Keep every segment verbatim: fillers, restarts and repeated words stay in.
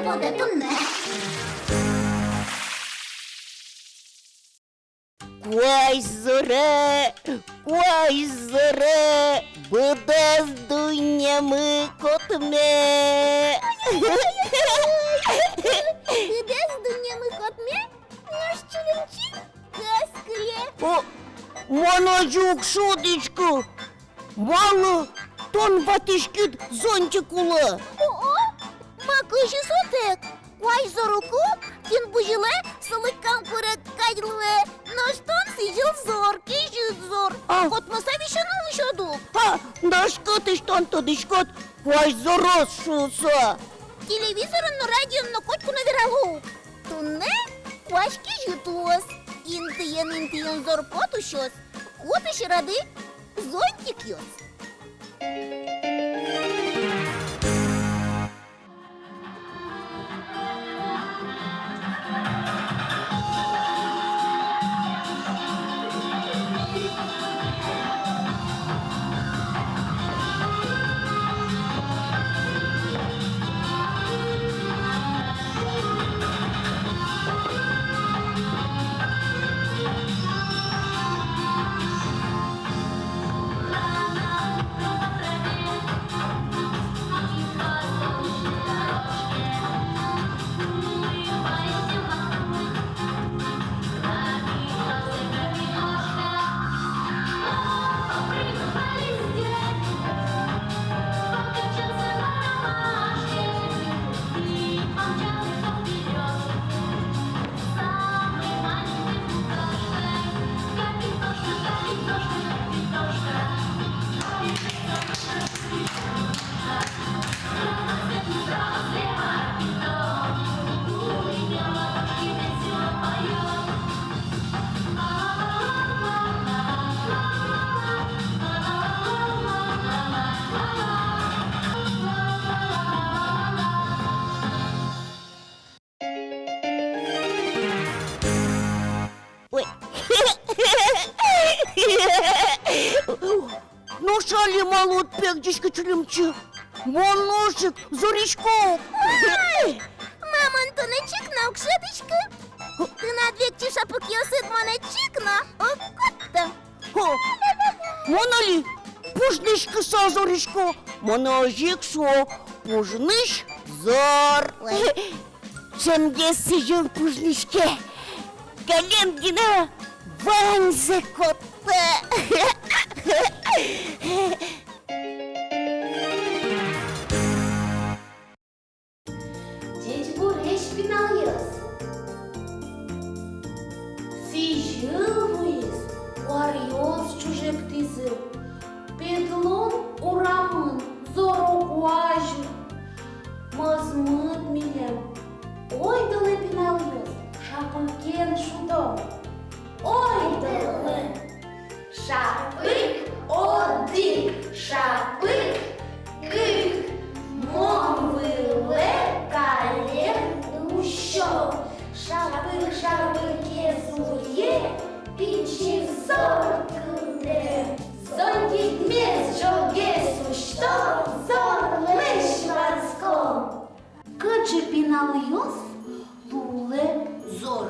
потэ туннэ. Куазь зоре, куазь зоре, быдэс дуннемы котме. Быдэс дуннемы котме? Нош чилемчи кӧс кыле. О, мон озьы уг шудӥськы. Малы тон ватӥськид зонтик улэ? О-о, ма кызьы сотэк. Куазь зор ук, кин бызьылэ, солы кам куре кадь луэ. Нош тон сӥзьыл зор, кезьыт зор. А. Котмыса висьыны улӥськод ук. А, нош кытысь тон тодӥськод куазь зороз шуыса? Телевизорын но, радиоын но котьку но верало ук. Туннэ куазь кезьыт луоз. Интыен-интыен зор пот усёз. Купи сьӧрады зонтикъёс. Ой. Нош али малы уд пегӟиськы, чилемчи? Мон нош ик зорисько. Ой, ма мон тонэ чик но уг шӧдӥськы. Тынад векчи шапыкъёсыд монэ чик но уг кутто. О, мон али пужмиськыса зорисько. Мон озьы ик шуо: пужмись зор. Ой. Ӵемгес сӥзьыл пужмиське. Каллен гинэ ваньзэ коттэ. Ӟечбуресь, пиналъёс! Сӥзьыл вуиз, куаръёс ӵужектӥзы, педлом урамын зоро куазь. Мӧзмыт милем. Ойдолэ, пиналъёс, шапыкен шудом. Ойдолэ. Шапык одӥг, шапык кык. Мон вылэ каллен усё. Шапык шапыкез вуэ, пичи зор кылдэ. Зонтикмес ӝоггес усьтом, зорлэсь ватском. Кыӵе, пиналъёс, луэ зор?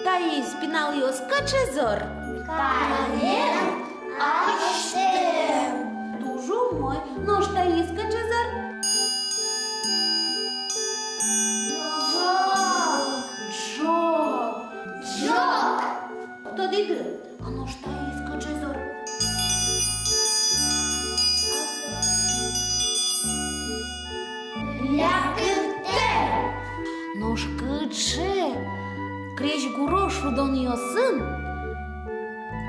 Таиз, пиналъёс, кыӵе зор? Каллен асьтэм. Туж умой. Нош таиз кыӵе зор? Ӝог. Ӝог. Ӝог. Тодӥды. А нош таиз кыӵе зор? Лякыттэм. Нош кыӵе крезьгуро шудонъёсын,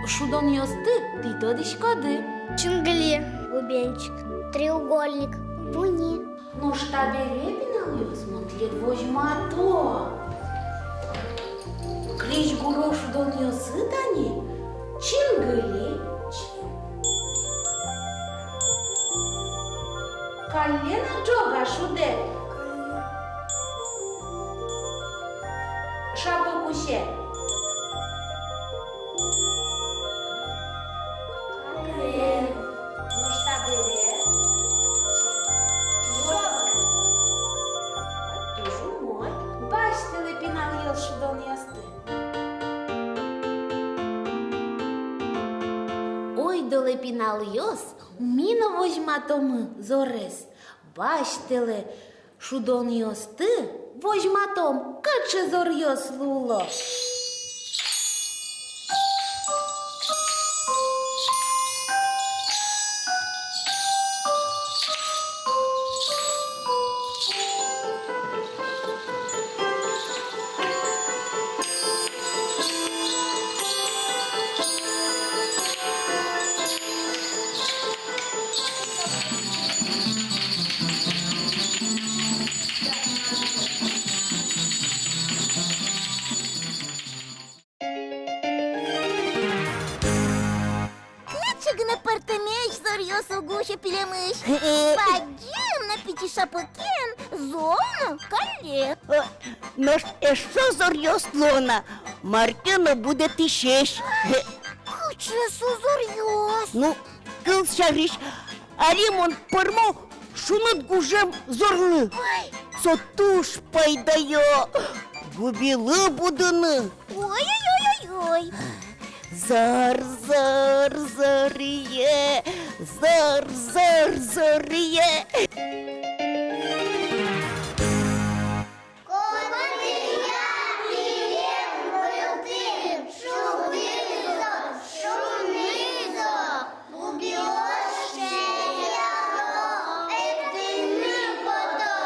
шудонъёсты тӥ тодӥськоды? Чингыли, бубенчик, треугольник, муни. Нош табере, пиналъёс, мон тӥледлы возьмато. Крезьгуро шудонъёсы тани чингыли. Каллен-а ӝог шудэ? Шапык усе. Каллен. Нош табере? Ёс, ми но возьматомы зорез. Басьтэлэ шудонъёсты, возьматом, кыӵе зоръёс луыло. Кыӵе гинэ пӧртэмесь зоръёс уг усьы, пилемысь. Э-э. Бадӟым но пичи шапыкен, зол но каллен. Э, нош эшшо зоръёс луо на, мар ке но будэтӥсесь. Кыӵе со зоръёс? Ну, кылсярысь, али мон пӧрмо шуныт гужем зорлы. Ой. Со туж пайдаё губилы будыны. Ой-ой-ой-ой-ой. Зор, зор, зоръе, зор, зор, зоръе. Котыръя пилем вылтӥ шудӥ со, шуны со, губиос чеберло, эктыны пото.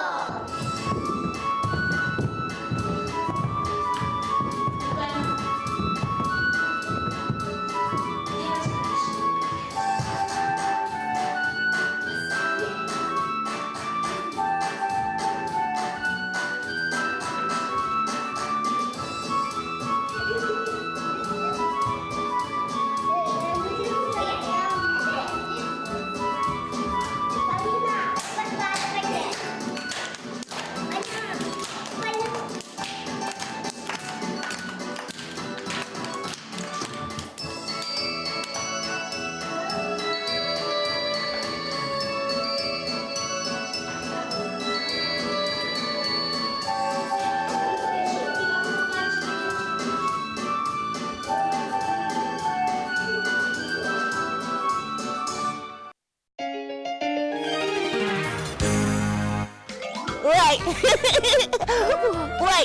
Ой! Ой!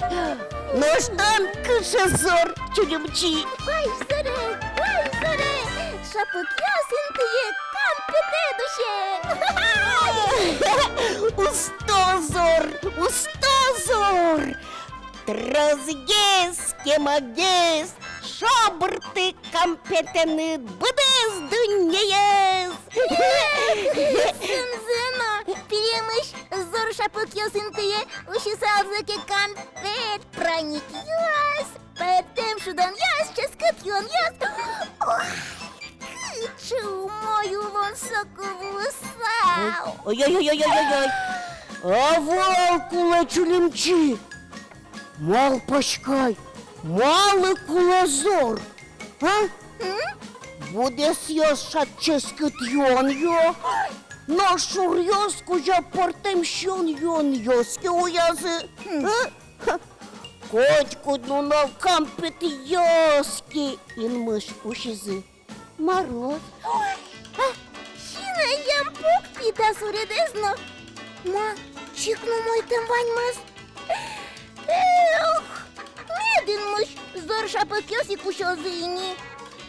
Нош тон кыӵе зор, Чулимчи! Ой, зоре, ой, зоре! Шапыкъёс интые кампетэ дусе! Усто зор, усто зор! Тросгес, кемагес, шобырты кампетэныд быдэс дуннеез. Зын-зын но, пилемысь зор шапыкъёс интые усьысалзы ке кампет, праникъёс, пӧртэм шудонъёс, ческыт юонъёс. Ой, кыӵе умой улон соку луысал. Ой-ой-ой-ой-ой-ой. Ӧвӧл кулэ, Чулимчи. Малпаськы ай, малы кулэ зор, а? М? Быдэсъёс шат ческыт юонъё, но шуръёс кузя пӧртэм сиён-юонъёс ке уязы, м, а? Котькуд нунал кампетъёс ке инмысь усизы. Мар луоз? Ой, а, син азям пуктӥ та суредэз но. Ма, чик но умойтэм ваньмыз. Эх, мед инмысь зор шапыкъёс ик усёзы ини.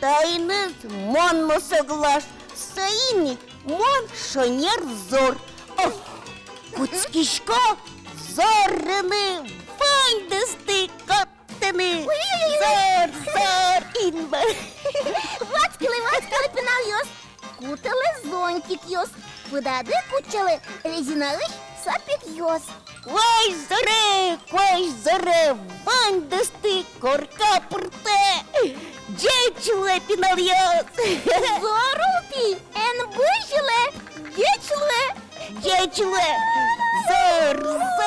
Таиныз мон но соглаш, соин ик мон шонер зор. О, кутскисько зорыны ваньдэсты кат- тыны. Ой-ой-ой-ой. Зор, зор, инмар. Ватскылэ, ватскылэ, пиналъёс. Кутэлэ зонтикъёс. Пыдады кутчалэ резинаысь сапегъёс. Куазь зоре, куазь зоре, ваньдэсты корка пыртэ. Ӟеч луэ, пиналъёс. Зор ултӥ, эн бызьылэ, ӟеч луэ. Ӟеч луэ. Зор, зор.